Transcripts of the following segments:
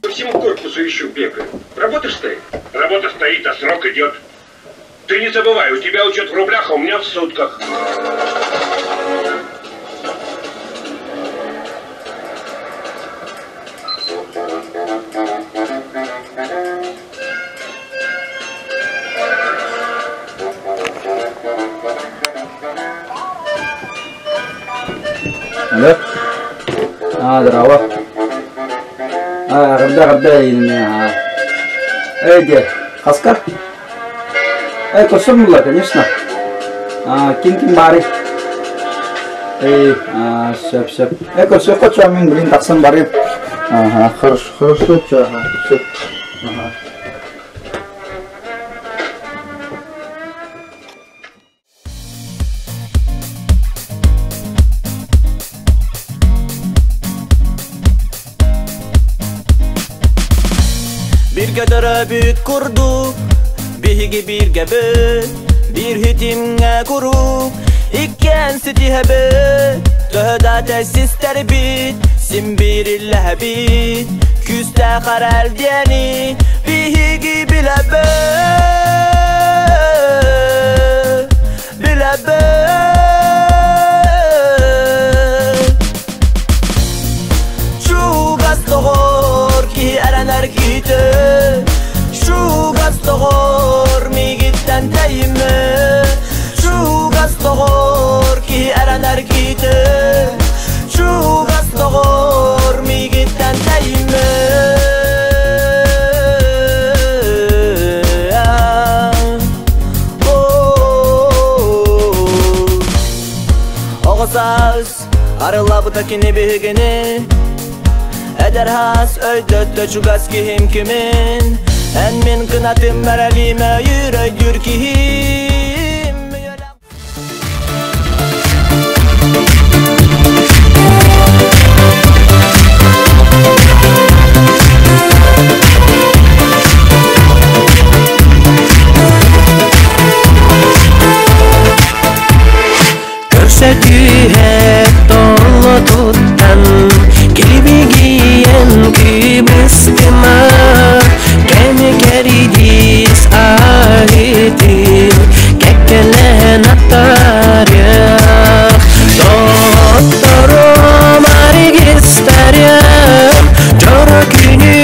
По всему корпусу ищу, бегаю. Работа стоит? Работа стоит, а срок идет. Ты не забывай, у тебя учет в рублях, а у меня в сутках. Алло. А, здорово. А, когда, когда именно? Эй, где? Хаскар? Эй, косом конечно. А, ким ким бары? Эй, а, сөп, сөп. Эй, көрсө хочу, мен блин тахсан барым. Ага, хорошо, хорошо, чё, ага, сөп. Ага. Бирге төрөбүт курдук, биһиги биргэбит, биир хитимҥэ куруук, иккиэн ситиһэбит, төһө да тэссистэрбит, син биир иллэһэбит, күүстээх эрэл диэни биһиги билэбит, билэбит. Чугас доҕор киһи эрэнэр киһитэ, Чугас доҕор миигиттэн тэйимэ, Чугас доҕор киһи эрэнэр киһитэ, Чугас доҕор миигиттэн тэйимэ. Оҕо саас арыллабыта кини биһигини, Эдэр хаас өйдөттө чугас киһим кимин, Эн мин кынатым эрэлиим өйүүр өйдүүр киһим. Көрсө түһэ толлотуттан килбигийэн кыбыстыма кэми кэридиис аһытын кэккэлэһэн аттарыах доҕотторум аргыстарым дьоро күнү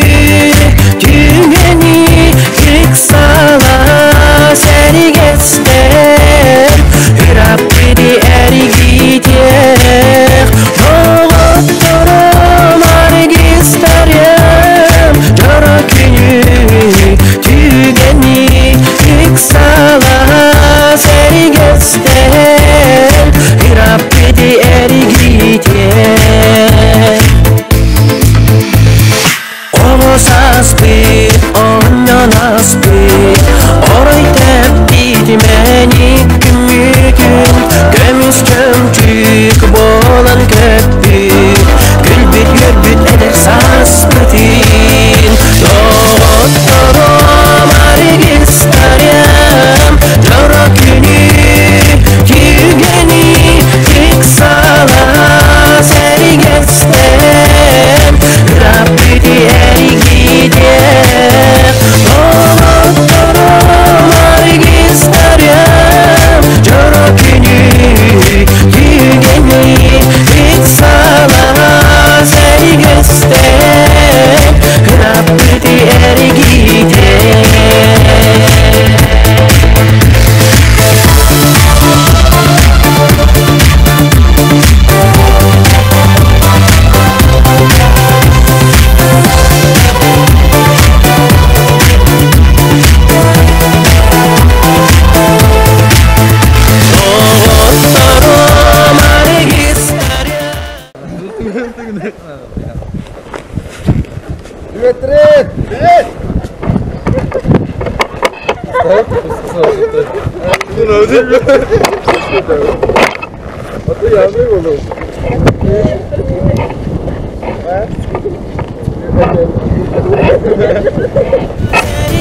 түгэни ыксала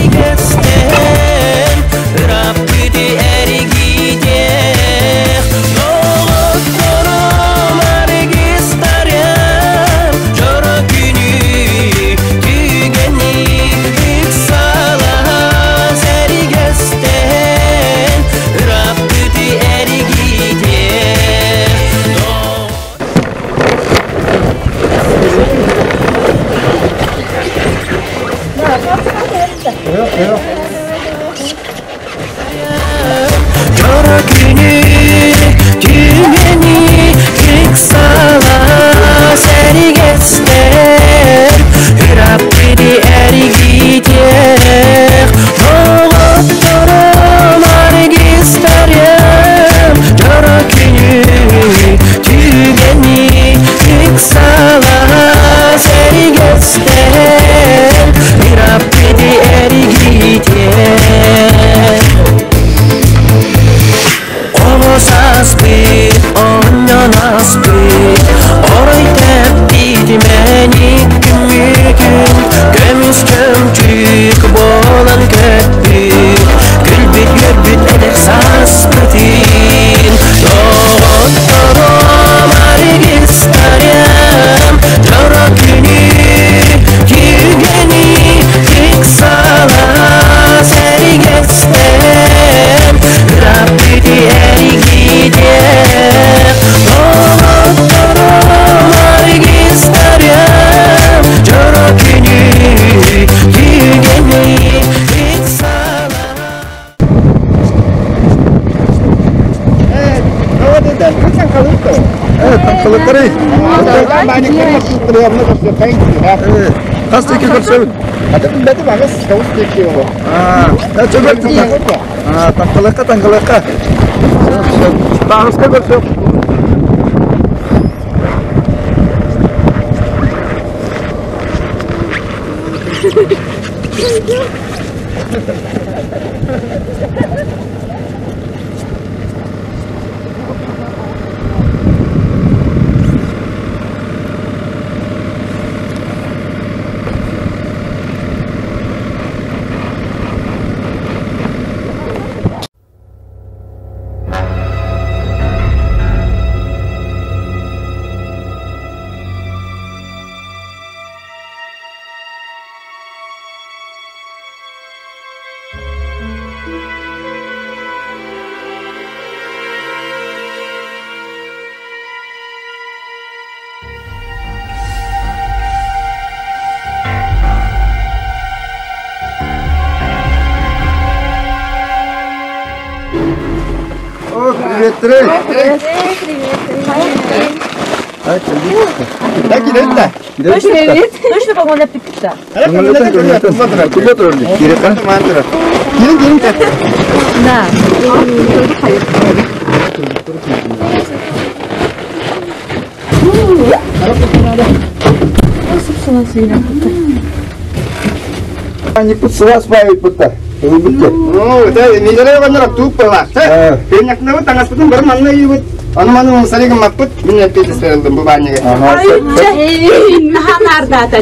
Эригестен, ыраппыты эригитиэх, доҕотторум аргыстарым, дьоро күнү түгэни ыксалаһан сэригэстэн, ыраппыты эригитиэх, Дьоро күнү түгэни ыксала сэригэстэр, ыраппыты эргитиэх, доҕотторум аргыстарым, дьоро күнү түгэни ыксала сэригэстэр, ыраппыты эргитиэх. Оҕо сааспыт, оонньоон ааспыт, орой тэппит мэник күммүтүн, көмүс чөмчүүк буолан көппүт, күлбүт-үөрбүт эдэр сааспытын. Доҕотторум аргыстарым, дьоро күнү, түгэни ыксала сэригэстэн, ыраппыты эригитиэх, доҕотторум аргыстарым, дьоро күнү, түгэни ыксала. Таҥхалыктарый. Хас тиэки көрсөбүт? Таҥхалыкка, таҥхалыкка. Таҥаска көрсөк. О, привет, Трей! Привет, привет, привет. Точно, Точно, по-моему, пипита. Да. Ну, собственно, сильно. Анньыкпыт сылаас баайбыт Ылбыт Ну, это неделя ванна тупала. Пенякнабыт таҥаспытын бары манна ыйыбыт. Ону маны умсары гыммаппыт. Мин эппиэт сырылдым бу баанньыга. Наһанаардата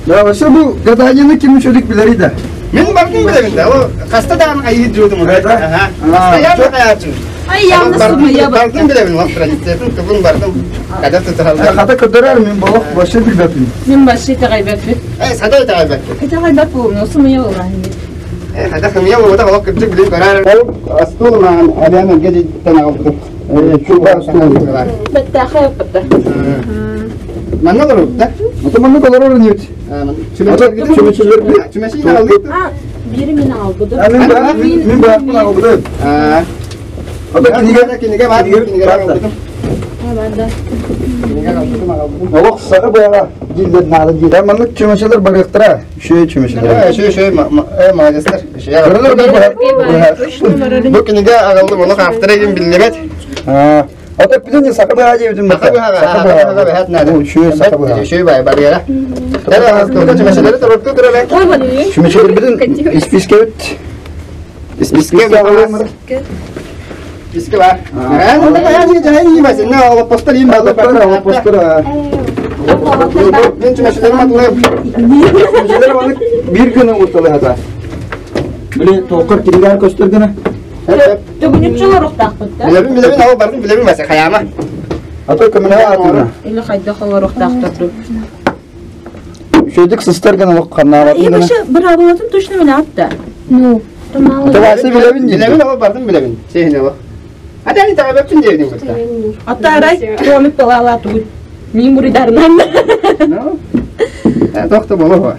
Да, вообще бу гаданины ким үчүгэй билэрий да. Мин бардым билэбин да. Ол хаста даҕаны айыы дьуотум. Это? Постоянно хаячым. Ай, явно сумая Бардым билэбин, ол традициятын тубун бардым. Когда тутаралдар. Хата көрдөрөр мин болох вообще билбэппин. Мин башы тагайбаппы. Э, садай тагайбаппы. Тагайбаппы, но сумая буолла. Э, хата хымия буолбата олох кырдьык билин көрөр. Ол астуул маан алиан өлге дьиттен аҕалбытым. Чуба астуул. Баттаха батта. Манна олорбут да? Ата манна олорор нет. Чүмэчилер. Чүмэчи аҕалбыт. Бири мен албыдым. Мин мин бааппын аҕалбытым. Ата кинигэ кинигэ баар, кинигэ аҕалбытым. Банда. Кинигэ аҕалбытым, аҕалбытым. Олох саҕа быаҕа дииллэр наада диир. Маннык чүмэчилэр барыахтара. Үчүгэй чүмэчилэр. Үчүгэй, үчүгэй, молодецтар. Үчүгэй. Бу кинигэ аҕалдым, олох автора ким биллибэт. Ото бүтүн саха быһа диэбитим Саха быһаҕа, саха быһаҕа бэһэт наада. Үчүгэй саха быһаҕа. Үчүгэй бай барыара. Тара чүмэчилэри торортуу турар. Чүмэчилэрбитин испиискэбит. Испиискэ бар. Испиискэ бар. Мен чүмэчилэрим атылайым. Чүмэчилэр маннык биир гына уурталыһата. Били тоққор кинигээр көстөр гына. Төгүнүччү олоруохтаахпыт да? Билэбин, билэбин, ол бардым, билэбин, баса хайаама. А то көмөлөһө атыына. Или хайдах олоруохтаахтар дуу? Үчүгэйдик сыстар гына олох ханнаабатын И гына. вообще быраабылатын точно билэҕит да? Ну, то мало. Табасы билэбин дии. Билэбин, ол бардым, билэбин. Сиһин ол. А да, таҕабапчын диэбитин кытта. Ата арай туомит балаалаа тугуй. Мин буруйдарынан. Ну, тохто боло.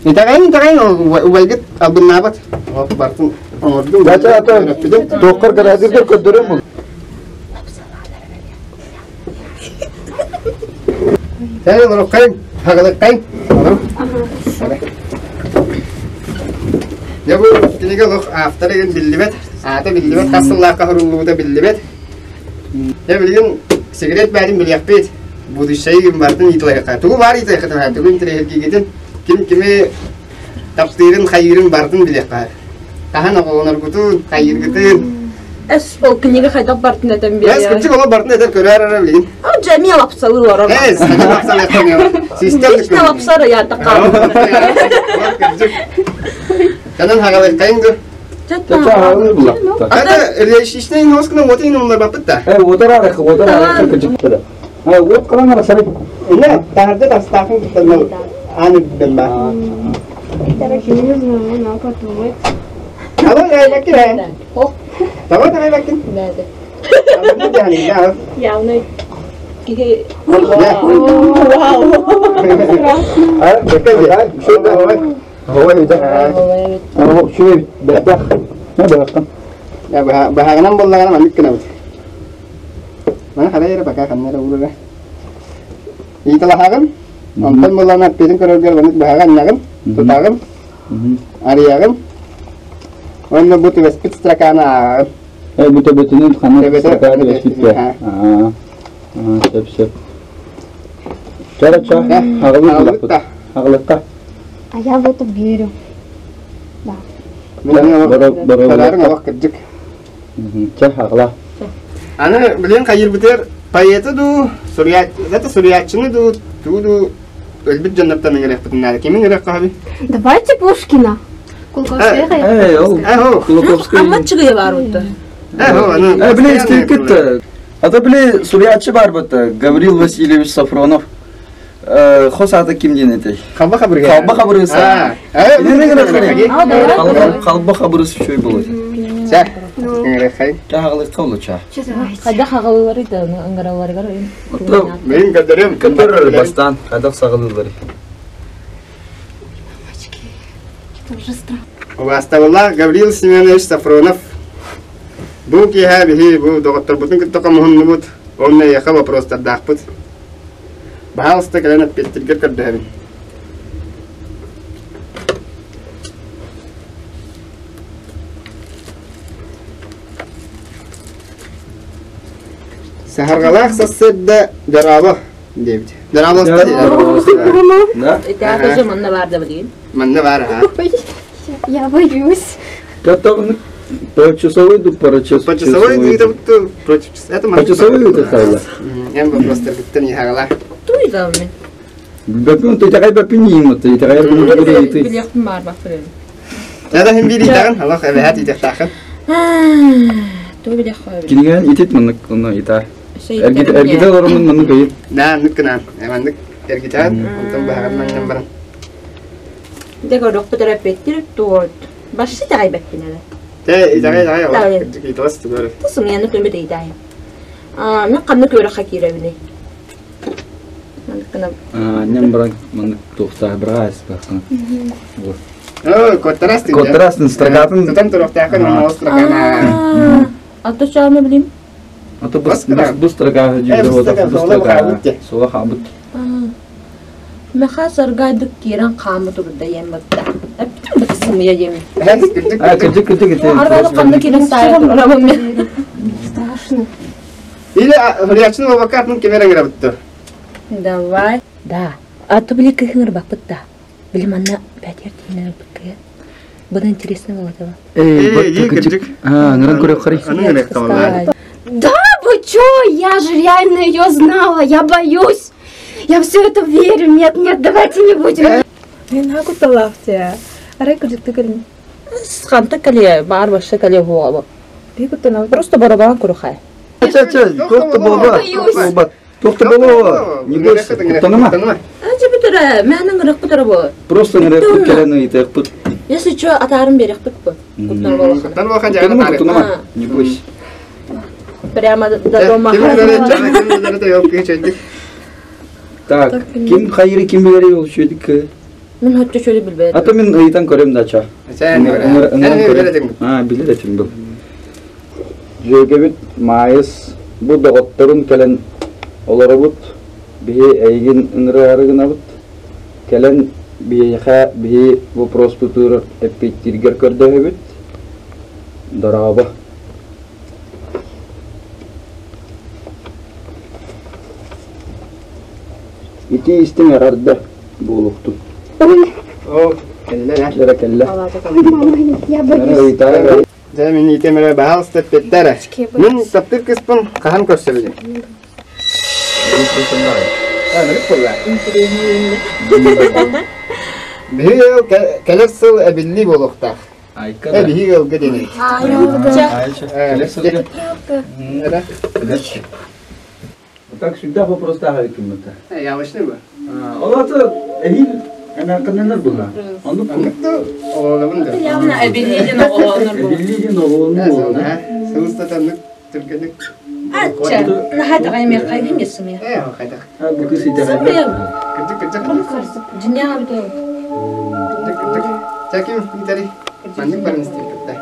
Итэҕэйин, итэҕэйин, убайгыт албыннаабат. Ол бартын оҥордум. Дача ата тоққор гаражыгар көрдөрөн бул. Сәй олоруккайын, хагалыккайын. Дьэ бу кинигэ олох автор эгин биллибэт, аата биллибэт, хас сыллаахха суруллубута биллибэт. Дьэ билигин секрет бээтин билиэхпит. Будущайы ким бартын ыытылайыхха. Тугу баар ыытылайыхха тугу интэриэһиргиигитин, ким кими таптыырын, хайыырын бартын билиэххэ. Таһан оҕолоноргутун, хайыыргытын. Эс ол книга хайдах бартын этэн Эс биэрэр. кырдьык олор бартын этэр көрөөр эрэ билигин. А жами лапсалы олорор. Эс, ханна лапсалыахтан Систем Лично лапсары я такая. Кырдьык. Канан хагалыккайын гыр. Ча хаалы була. Ата ишней носкына отын олар бапыт да. Э, отар арах, отар арах кырдьык. Э, вот калан ара сары. Инне тахарда тастаахын кыттан аны бэмба. Короче, не знаю, надо подумать. Алло, гайбакин. Ох, Того гайбакин. да. Явно киһи Вау. А, бэкэ, Хой да. Аны шуй бэдэх. Не бэхтэн. Баһаҕынан буоллаҕына маннык гынабыт. Маны хара эрэ бака ханна эрэ уурара. Ыыталаһаҕын, онтон буоллаҕына аппетин көрөргөр маннык баһаҕа анньаҕын, тутаҕын, арыйаҕын. Уонна бу түбэспит строканы ааҕаҕын. Э, бу төбөтүнэн ханна строка түбэспит Аа. Аа, сөп сөп. Чара ча, хагалык Хагалыкка. А я в это верю. Да. Барарың олох кырдьык. Ча хагла. Аны билен хайырбытыр поэты ду, это суруйааччыны ду, туу ду өлбүт дьоннортон ыҥырыахпытын наада. Кимин ыҥырыах хаһабый? Давайте Пушкина. Э, ол Э, Кулаковский. Амма чыгыя бар утта. аны. Э, биле истиркит. А то биле суруйааччы бар бытта. Гаврил Васильевич Сафронов. Э, хос аты ким диэн этэй? Халба хабырга. Халба хабырыса. Э, Халба хабырысы шөй болот. Ча, ыҥырыаххай. Ча хагалыкка олу ча. Хайда хагалылары да ыңгыраларыгар. Ото Мен көдөрөм. көтөр бастан кадак сагалылары. Это уже страшно. Убаастабыллаах Гаврил Семенович Сафронов. Бу киэһэ биһи бу доҕотторбутун кытта хомуһуннубут, уонна эйиэхэ вопростардаахпыт. Баһаалыста кэлэн эппиэттиргэр көрдөһөбүн. Саһарҕалаах сарсыарда дорообо диэбит. Дорообо Да? Это тоже манна бар да билигин. Манна баар аха. Ой, я боюсь. Готов по часовой ду по По часовой это против это По часовой это хайла. Эн вопростаргыттан иһаҕала. Туй да мен. Бэпин ты такай бэпин им ты такай бэпин ты. Билиэхпин бар баппын. Это хим биир итэҕин, алох эбэһэт итэхтаахын. Туй билиэх хойбун. Киниген итит маннык онно ита. Эргите эргите олорумун маннык ыйыт. Да, ныккынан. Маннык эргитэн, онтон баһаҕын маннан баран. Де көрөкпүт эрэппеттир туот. Башшы тагай бэппин эле. Тэ итэҕэй итэҕэй алох италас тугары. Тусум яны көмө дейдайым. А, мен канны көрө хакиребини. Маныккына А, нем баран маннык тухта брас бахан. О, коттарастын. Коттарастын строкатын. Тутан туруохтаахын онно строкана. А то чаамы билим. А то бус бус строка Э, бу строка, жибде суола хаабыт де. Суола хаабыт. Меха саргайдык кирен хаамы турда ем батта. Эптим бытсым я ем. Эн кырдык А, кырдык кырдык ите. Арбалы канны кирен сайы турабым мен. Страшно. Или Хулиаччын буолбакка атын ким эрэ ыҥырабыт Давай. Да. А то били кыһыҥырбаппыт да. Били манна бэтиэр тиинэн ылбыккыа. Быдан интересно было этого. Эй, кырдьык. А, ыҥыран көрүөххэрий. Да, вы чё? Я же реально ее знала. Я боюсь. Я все это верю. Нет, нет, давайте не будем. Мен хакуталаахтия. Арай кырдьыкты кэлин. Ханта кэлиэ, баар вообще кэлиэ буолабы. Просто барабан курухай. Чэ, чэ, туох да буолба. Буолбат. Туох да буолуо. Не бойся, куттаныма. Ача бүтэрэ, мээнэ ыҥырыахпыт эрэ бу. Просто ыҥырыахпыт кэлэн ыйытыахпыт. Если чё, атаарын биэриэхпит бу. Куттанар буоллаххына. Куттаныма, куттаныма. Не бойся. Прямо до дома. Так, ким хайыры ким билери ол үчүгэй Мин хотчо чөлү билбэт. А то мин ыйытан көрөм дача. А, билер этим был. Дьүөгэбит Маайыс бу доҕотторун кэлэн олоробут, биһи эйигин ыҥырыаары гынабыт. Кэлэн биһиэхэ биһи вопроспутугар эппиэттииргэр көрдөһөбүт. Дорообо. Ити истиҥ эҕэрдэ буолуохтун. Оо, кэллэ Эрэ кэллэ. Я боюсь. Дьэ, мин иитим эрэ баһаалыста эппиттэр эрэ. Мин таптыыр кыыспын хаһан көрсөбүнүй? Биһиги ыал кэлэр сыл эбиллии буолуохтаах. Айка Биһиги ыалга диэн. Так всегда вопростаах эбиккин Явочный бы. Ол аты эһиил эмээххиннэнэр була. Оннук Оҕолонобун да. Явно эбиллиидин оҕолонор бу. Эбиллиидин оҕолонуу буолла. Сылыстатаннык түргэнник. Ачча, наһаа таҕаймыаххай гин сымыйа. Ээ, хайдах. Бу кыс итэҕэйбэт. Кырдьык, кырдьык. Дьиҥнээх эбит ол. Кырдьык, кырдьык. Чаким, Виталий, маннык баран истиэхпит да.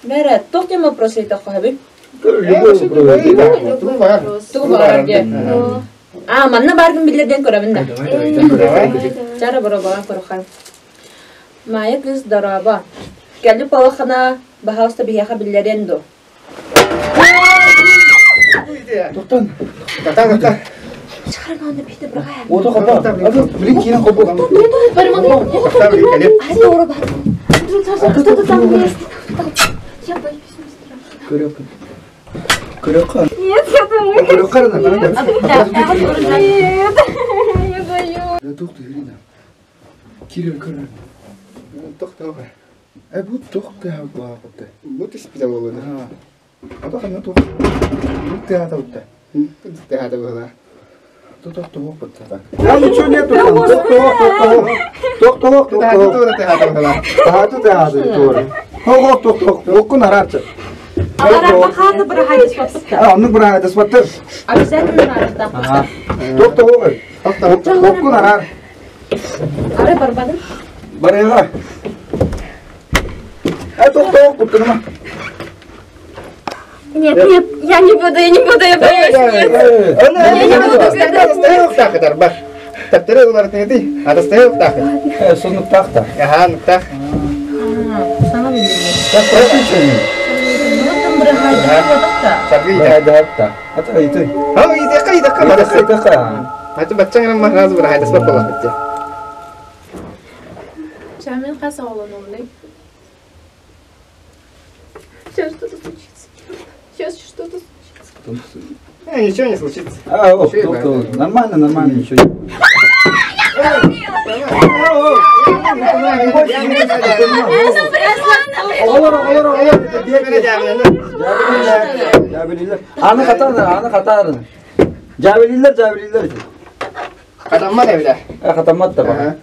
Бэрэ, туох диэн вопрос ыйытахха Любой бар. Тугу баҕарар диэн. А, манна бааргын биллэрдэн көрөбүн да. Чара боробоҕа көрөххө. Майя кыыс дорообо. Кэлли полохана баһаалыста биһиэхэ биллэриэн дуо? Тоқтан. Тоқтан, тоқтан. Ото хопа. Блин, киин хопа. Кто-то там есть. Я боюсь, мне страшно. Көрөк. Көрөк. Нет, я думаю. Көрөк карана. Нет, я боюсь. Туох Ирина. Кирилл көрөр. Тоқтау. Э бу туох тыа буолаахытты. Бу түспүтэ буолуо. Ото ханна туох. Бу тыата бутта. Тыата буола. Туох туох бутта. Я ничего нету там. Туох туох туох туох туох туох. Тыата буола. Таату тыата туох. Туох туох туох. Оккун араарчы. Алараппахааны быраһайдыспаппыт А, оннук быраһайдыспаттар. Обязательно арахтаах. Туох туох. Оккун араар. Ары барбадым. Барыга. Э, туох туох куттаныма. Нет, нет, я не буду, я не буду, я боюсь. Нет. Я не буду гадать. Таптары улар тыгыты. Атастайы уктаахы. Э, сонуктаахта. Аха, нуктаах. Саҥа билбит. Так, прошу Саргы Быраһайдаһапта. Ата ыйты. Ха, ыйытыахха, ыйытыахха. Ыйытыахха, ыйытыахха. Аты баччаҥ махнаас быраһайдаспат буоллахпыт. Чамин хас оҕолонуомнай? Сейчас что-то случится. Сейчас что-то случится. Э, ничего не случится. А, о, нормально, нормально, ничего. Олор, олор, олор. Жабелилер. Аны катар, аны катар. Жабелилер, жабелилер. Катаммат эбиле. Э, катаммат да бар.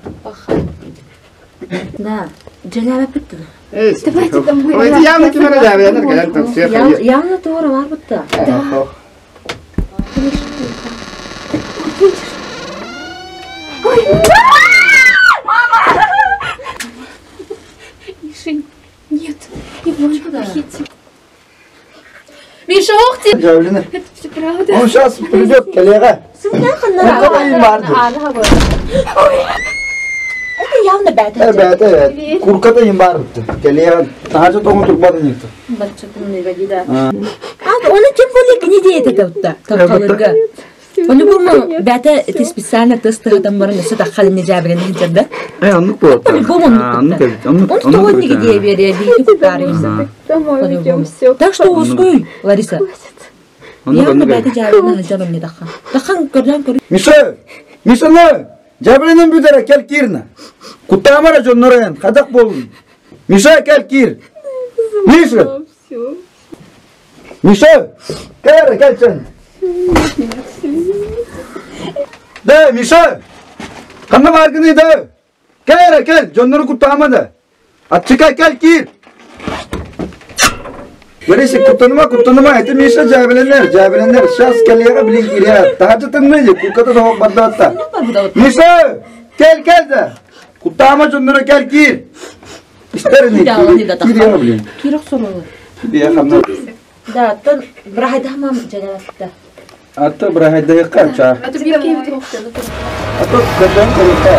Да, дьэлээбэппит Давайте домой. Ой, явно ким эрэ дьаабыйанар кэлэн тахсыах. Явно туора барбытта. Да. Видишь? Ой, мама! Мишень, нет, его не похитили. Миша, ох ты! Жабелинер. Это все правда. Он сейчас придет, коллега. Аны барды. Это явно Явно бэйэтэ. Э бэйэтэ курката им бар Кэлиэҕин таһааччы тоҥу турбатын икки. Баччатын да. А оны тем более кини диэти тавта тапталырга. По-любому бэйэтэ ити специально тест тыһатан баран өссө тахха не жабырын хинчерда. Э оннук буолар. По-любому оннук. Оннук Он того не где бере, Домой все. Так что ускуй, Лариса. Явно бэйэтэ жабырын хинчер мне тахха. Таххан көрдөн көр. Миша! Миша на! Жабырынан бүтэрэ кел киирна. Куттаамара дьонноройон хадах буолун. Миша кел киир. Миша! Миша! Кэл кел сен. Да, Миша! Ханна бааргыный да? Кэл кел, дьоннору куттаама да. Аччыка кел киир. Борисик, куттаныма, куттаныма, это Миша дьээбэлэнэр, дьээбэлэнэр. Сейчас кэлиэҕэ билин киириэ. Таһырдьа тымныы, курката тоһох бардаатта. Миша, кэл, кэл да. Куттаама дьонноро кэл киир. Истэр ини, киириэҕэ билин. Киир охсоролор. Киириэ хамна. Да, оттон бырахайдаһамам дьадалатта. Аты бырахайдаһыкка чаа. Аты көтөн көрүккэ.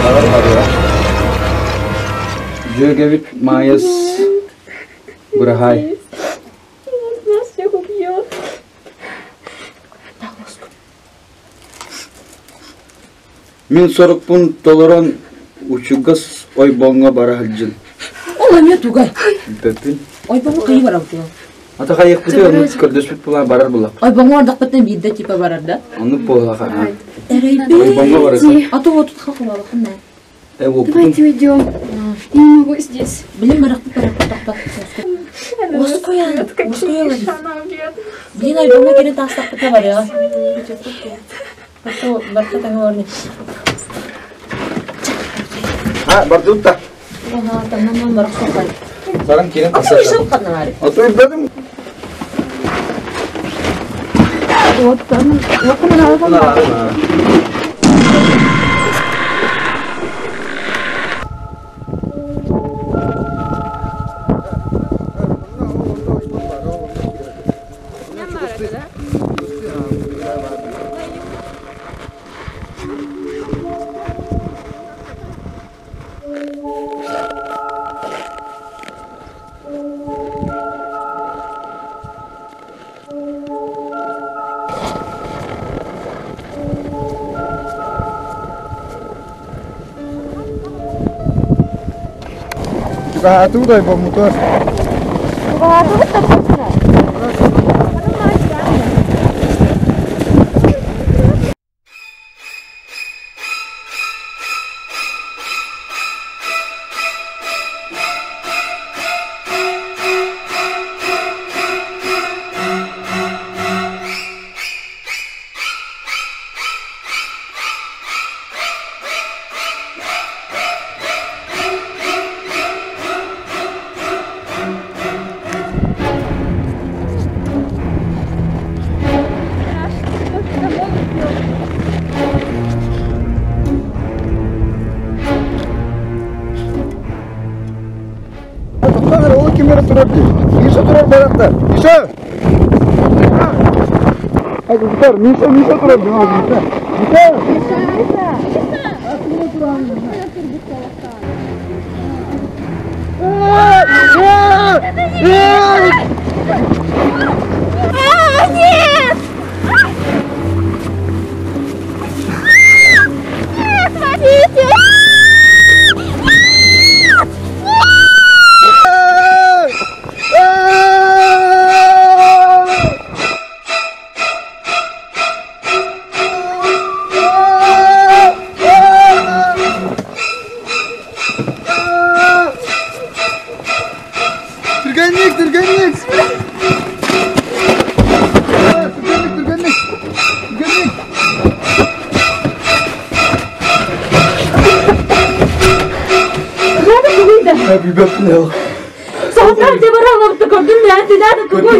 Барар барыа. Дьүөгэбит Маайыс быраһаай. Нас всех убьет. Мин сорукпун толорон учугас ойбоҥҥо бара сылдьын. Ол эмиэ тугай? Бөппүн. Ойбоҥҥо хайыы барар туга? Ата хайыахпытый оннук көрдөспүт буолан барар була. Ойбоҥҥо ордохпуттан биирдэ типа барар да? Оннук буоллаха. Эрэйбит. Ойбоҥҥо барар. А то вот тут хахулалахын Э, опытын. Давайте уйдем. Я не могу здесь. Блин, барахпыт барахпыт тохто. Оскоян, оскоян. Блин, ойбоҥҥо кирин таастахпыта барыа. Барта барта таҥа орни. А, бардыбыт да. Оха, тамнан барах сохай. Саран кирин А тахсар. то еще ханнары. А то ирбедим. Вот там. Вот там. Чугаһаатыбыт ойбоммутугар. Тоқтаңдар, ол кимдер турар дии. Миша турар барахтар. Миша! Ай, кыргыттар, Миша, Миша турар дии. Миша! Миша! А, нет! Нет, смотрите! Түргэнник, түргэнник! Түргэнник, түргэнник! Түргэнник! Happy birthday. Соһутар де баралам көрдүм мен тинады тугуй.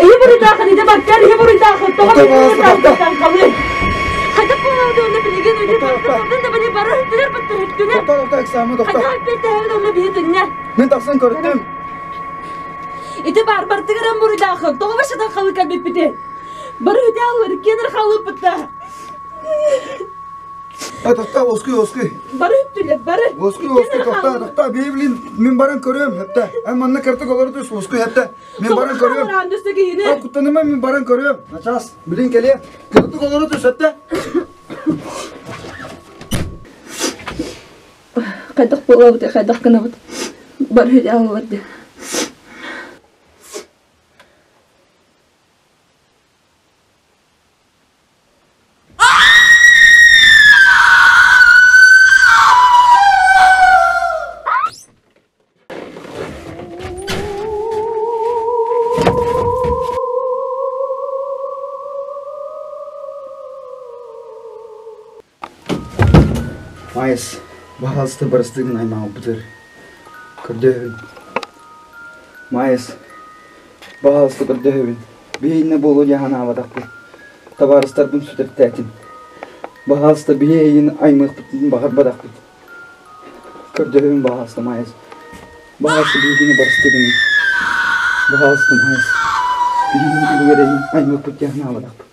Эйе буруйдаахын иде баккар, эйе буруйдаахын тоҕо буруйдаахын халы. Хата буолуоду онно билигин уйду бардын да бани бары хүттүлэр баттар хүттүлэр. Тоқтар, тоқтар, экзамен, тоқтар. Хата аппеттэһэбин онно биһи түннэ. Мен тахсан көрдүм. Ити бар бартыгыран буруйдаахын тоҕо башатан халы кэлбиппити. Бары үтэ аллар кенер халыппытта. Ай, тоқтар, оскуй, оскуй. Бары хүттүлэр бары. Уоскуй, уоскуй, тохтоо, тохтоо, бии блин, мин баран көрүөм, хэптэ. Эн манна кыртык олору түс, уоскуй, хэптэ. Мин баран көрүөм. О, куттаныма, мин баран көрүөм. Начаас, блин, кэлиэ. Кыртык олору түс, хэптэ. Хайдах буолабыт, хайдах гынабыт. Бары дьаалылар дии. Маайыс, баһаалыста барыстыгын аймаабытыр. Көрдөһөбүн. Маайыс, баһаалыста көрдөһөбүн. Биһиэннэ буолуо диэн санаабатахпын. Табаарыстарбын сүтэртээтим. Баһаалыста биһи эйигин аймыахпытын баҕарбатахпыт. Көрдөһөбүн баһаалыста Маайыс. Баһаалыста биһигини барыстыгын. Баһаалыста Маайыс. Биһигини үлүгэр эйигин аймыахпыт диэн санаабатахпыт.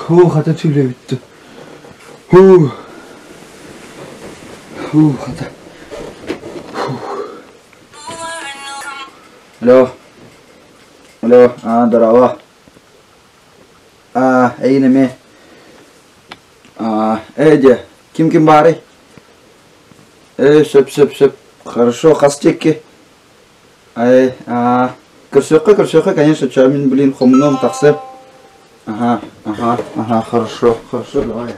Хуу, хата түүлэбиттим. Хуу. Хуу, хата. Алло. Алло, а, здорово. А, эйин эмиэ. А, ээ дьэ, ким-ким баарый? Ээ, сөп, сөп, сөп. Хорошо, хас диэки? Ай, а, көрсүөххэ, көрсүөххэ, конечно, чё, мин, блин, хомунуом тахсыам. Ага, ага, ага, хорошо, хорошо, давай.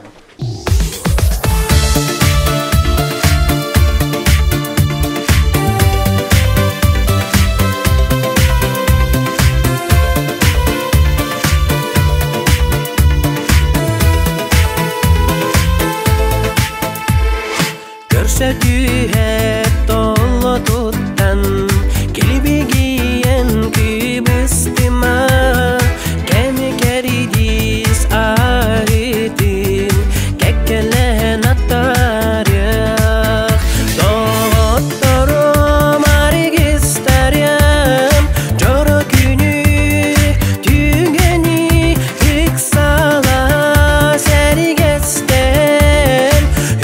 Көрсө түһэ толло туттан, килбигийэн кыбыстыма, кэми кэридиис аһытын, кэккэлэһэн аттарыах. Доҕотторум аргыстарым, дьоро күнү, түгэни ыксала сэргэстэн,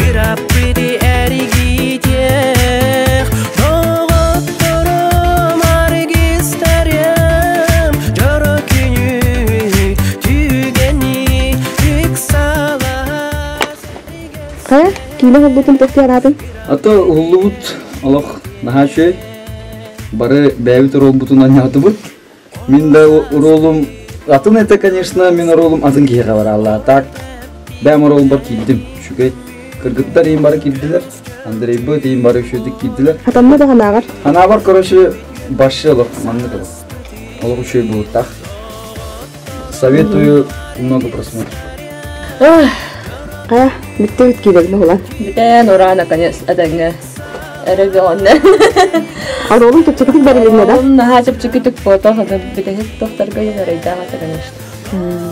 Ыраппыты эргитиэх, доҕотторум аргыстарым, дьоро күнү, түгэни ыксала Хайа, киинэ уһулбутун туох анаатын? А то уһуллубут олох наһаа үчүгэй. Бары бэйэбит оруолбутун анньаатыбыт. Мин да оруолум атын это, конечно, мин оруолум атын киһиэхэ барааллаа. Так, бэйэм оруолбар киирдим. Үчүгэй. Кыргыттар иин бары киирдилэр. Андрейбыт иин бары үчүгэйдик киирдилэр. Хатанна да ханаабар? Ханаабар, короче, вообще олох маннык олох. Олох үчүгэй буолуттаах. Советую много просмотров. Хайа, бүттэ киирэгин уһулан. Бүтэн ура, наконец, этэҥҥэ эрэ бөҕөннө. Оруолун чэпчэкитик бэрилиннэ да? Наһаа чэпчэкитик фото хата бүтэһик тохторго юнарайдаах этэ, конечно.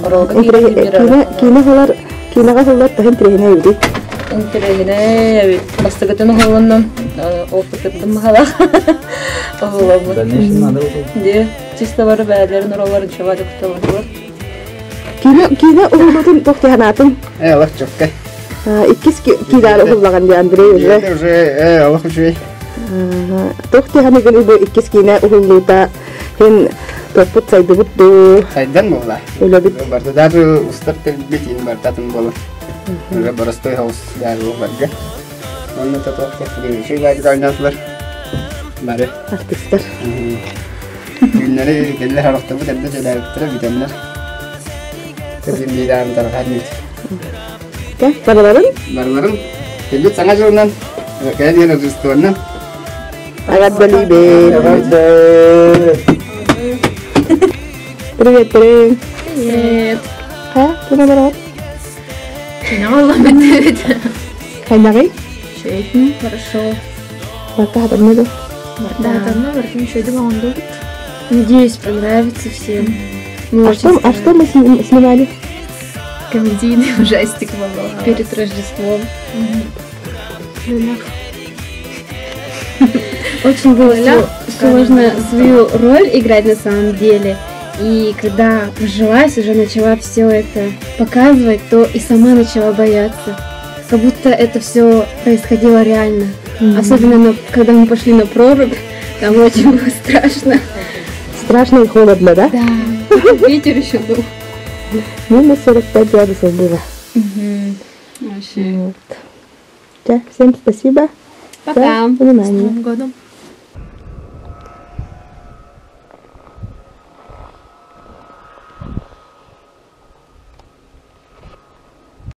Оруолга киинэ киинэ уһулар киинэҕэ уһуллар төһө интэриэһинэй эбитий? Интэриэһинэй эбит. Бастакытын уһулуннум, опытырдым баһалаах. Уһулабыт. Дальнейшем надо Де, чисто бары бээлерин оролорун чуба дьоктолордулар. Киинэ киинэ уһуллуутун туох ханаатын? Э, олох чөккө. Иккис киинэҕэ уһуллаҕын дии Андрей уже. Уже, э, олох үчүгэй. Туох тиһаныгын бу иккис киинэ уһуллуута һин топпут сайдыбыт дуу? Сайдан буолла. Үлэбит. Барда даже устар тэлбит ин бартатын буолар. Уже боростой хаус баар буоларга. Онно татуах үчүгэй баайдык оонньоотулар. Бары. Артистар. Түүннэри кэллэр харахтабыт эрдэ дьэлээбиттэрэ бүтэннэр. Тэбин биирээм тарҕаан Барыларын? Барыларын. Кэлбит саҥа дьылынан, кэлэн иһэн Рождествоннан. Эҕэрдэлиибин. Эҕэрдэ! Привет, привет. Привет. Ха, ким бараҕыт? Киноҕа Хайдаҕый? Үчүгэй. Хорошо. Барта хатанна да? Да, хатанна, барытын үчүгэйдик оҥордубут. Надеюсь, понравится всем. Мы А очень что, а что мы снимали? Комедийный ужастик перед Рождеством. Очень было сложно свою роль играть на самом деле. И когда прожилась, уже начала все это показывать, то и сама начала бояться. Как будто это все происходило реально. Особенно на, когда мы пошли на прорубь, там очень было страшно. Страшно и холодно, да? Да. Ветер еще был. Минус 45 градусов было. Вообще. Вот. Всем спасибо Пока. за внимание. С Новым годом.